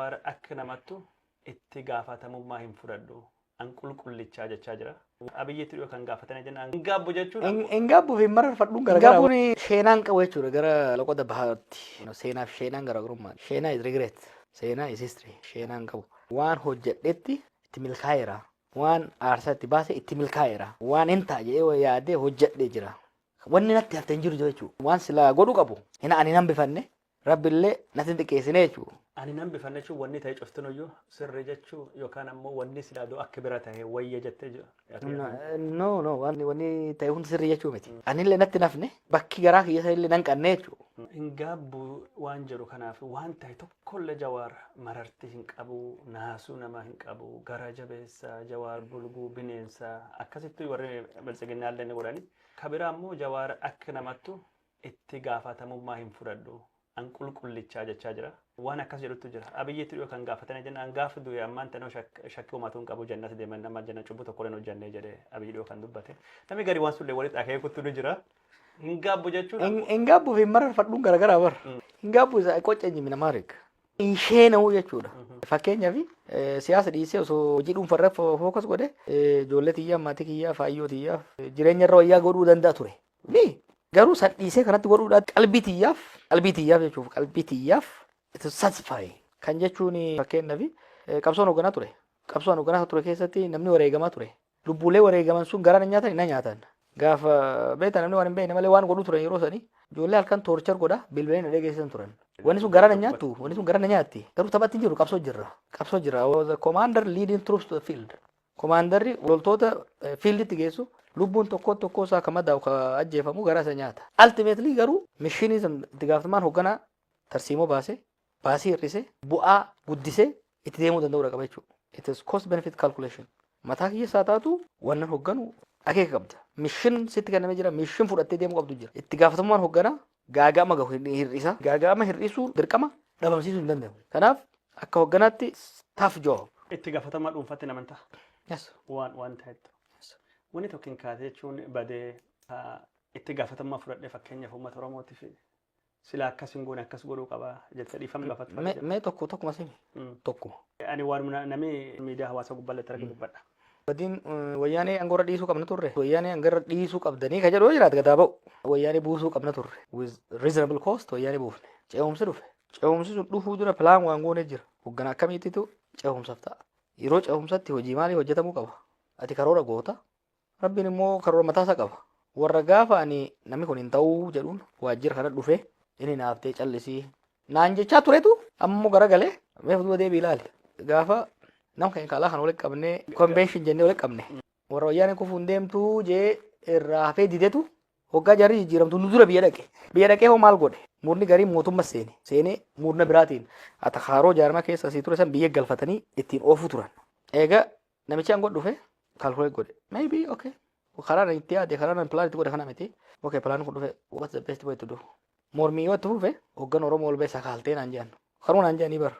Jawaar akka namattu itti gaafatamummaa hin fudhadhu. An qulqullichaa jechaa jira. Abiyyitti dhiyoo kan gaafatanii jenna. Hin gaabbu jechuun. Hin gaabbu fi mararfadhuun garagara. Gaabbuun sheenaan qabu jechuudha gara loqoda bahaatti. Seenaa fi sheenaan garaagarummaa. Sheenaa is regret. Seenaa is history. Sheenaan qabu. Waan hojjedhetti itti milkaa'eera. Waan aarsaa itti baase itti milkaa'eera. Waan hin ta'a jedhee yaadee hojjedhee jira. Wanni natti hafte hin jiru jechuudha. Waan silaa godhu qabu. Hin ani nan bifanne. Rabbillee natti hin xiqqeessine jechuudha. Ani nan bifanne jechuun wanni ta'e cuftinuyyuu sirrii jechuu yookaan ammoo wanni silaa doo akka bira ta'e wayya jettee jiru. No, no, wanni ta'e hundi sirrii jechuu miti. Anillee natti nafne, bakki garaa kiyya sanillee nan qanne jechuudha. Hin gaabbu waan jedhu kanaaf waan ta'e tokkollee Jawaar marartii hin qabu, naasuu namaa hin qabu, gara jabeessa, Jawaar bulguu bineensa akkasitti warri biltsiginnaallee ni godhani. Ka biraa immoo Jawaar akka namattu itti gaafatamummaa hin fudhadhu. An qulqullichaa jechaa jira. Waan akkas jedhutu jira. Abiyyitti dhiyoo kan gaafatanii jenna an gaafa du'e ammaan tanoo shakkii homaatu hin qabu, jannati deeman amma jenna, cubbuu tokko illee hojjannee jedhe Abiyyi dhiyoo kan dubbate. Namni gadi waan sullee walitti akeekutti ni jira. Hin gaabbu jechuun. Hin gaabbu fi mararfadhuun garagaraa bara. Hin gaabbu isa qocceenyi nama reg. Hin sheena'uu jechuudha. Fakkeenyaaf, siyaasa dhiisee osoo hojii dhuunfaa irra focus godhe, ijoollee tiyyaaf, maatii kiyyaaf, faayyoo tiyyaaf jireenya irra wayyaa godhuu danda'a ture. Ni garuu san dhiisee kanatti godhuudhaan qalbii tiyyaaf jechuuf, qalbii tiyyaaf it is satisfy kan jechuun, fakkeenyaaf, qabsoon hoogganaa ture. Qabsoon hoogganaa ture keessatti namni wareegamaa ture. Lubbuulee wareegaman sun garaa na nyaatan, na nyaatan. Gaafa beektaa namni waan hin beekne malee waan godhuu turan yeroo sanii ijoollee halkan torture godha bilbilee na dhageessisan turan. Wanni sun garaa na nyaattu, wanni sun garaa na nyaatti. Garuu taphatti hin jiru, qabsoo jirra. Qabsoo jirra. Was a commander leading troops to the field. Commanderri loltoota fielditti geessu lubbuun tokko tokko isaa ka madaa'u, ka ajjeefamu garaa isa nyaata. Ultimately garuu missionii sun itti gaafatamaan hoogganaa tarsiimoo baasee, baasii hir'isee, bu'aa guddisee itti deemuu danda'uudha qaba jechuudha. It is cost benefit calculation. Mataa kiyya isaa taatu wannan hoogganu akeeka qabda. Mission sitti kennamee jira. Mission fudhattee deemuu qabdu jira. Itti gaafatamummaan hoogganaa gaaga'ama gahu hir'isa. Gaaga'ama hir'isuu dirqama dhabamsiisuu hin danda'amu. Kanaaf akka hoogganaatti tough job. Itti gaafatamaa dhuunfaatti namantaa. Yes. Waan ta'etti. Wanni tokko hin kaate jechuun badee itti gaafatamummaa fudhadhee, fakkeenyaaf uummata Oromootiif sila akkas hin goone, akkas godhuu qaba jettee dhiifama gaafatu. Mee tokko tokkuma simi. Tokkuma. Ani waan namni miidiyaa hawaasaa gubbaallee arge dubbadha. Badiin wayyaanee aangoorra dhiisuu qabna turre. Wayyaanee aangoorra dhiisuu qabdanii ka jedhu yoo jiraate gadaa ba'u. Wayyaanee buusuu qabna turre. With reasonable cost wayyaanee buufne. Ce'umsi dhufe. Ce'umsi sun dhufuu dura plan waan goone jira. Hoggana akkamiititu ce'umsaaf ta'a? Yeroo ce'umsatti hojii maalii hojjetamuu qaba? Ati karoora goota. Rabbiin immoo karoora mataasaa qaba. Warra gaafa ani namni kun hin ta'uu jedhuun waajjira kana dhufe inni naaftee callisii naan jechaa turetu ammoo garagalee mee fuuldura deebii ilaali. Gaafa nama kan kaalaa kana walitti qabnee convention jennee walitti qabne. Warra wayyaanee kufuun deemtuu jee irraa hafee didetu hoggaa jarri jijjiiramtu nu dura biyya dhaqe. Biyya dhaqee hoo maal godhe? Murni garii mootummaa seene. Seenee murna biraatiin atakaaroo jaarmaa keessa asii ture san biyya galfatanii ittiin oofuu turan. Egaa namichi aangoo dhufe calculate godhe. Maybe okay. Karaa itti yaade, karaa plan itti godhe kana miti. Okay, plan kun dhufe, what's the best way to do? Mormii yoo itti fufe hoggan Oromoo ol ba'e sakaaltee naan jedhan. Karuma naan jedhanii bara.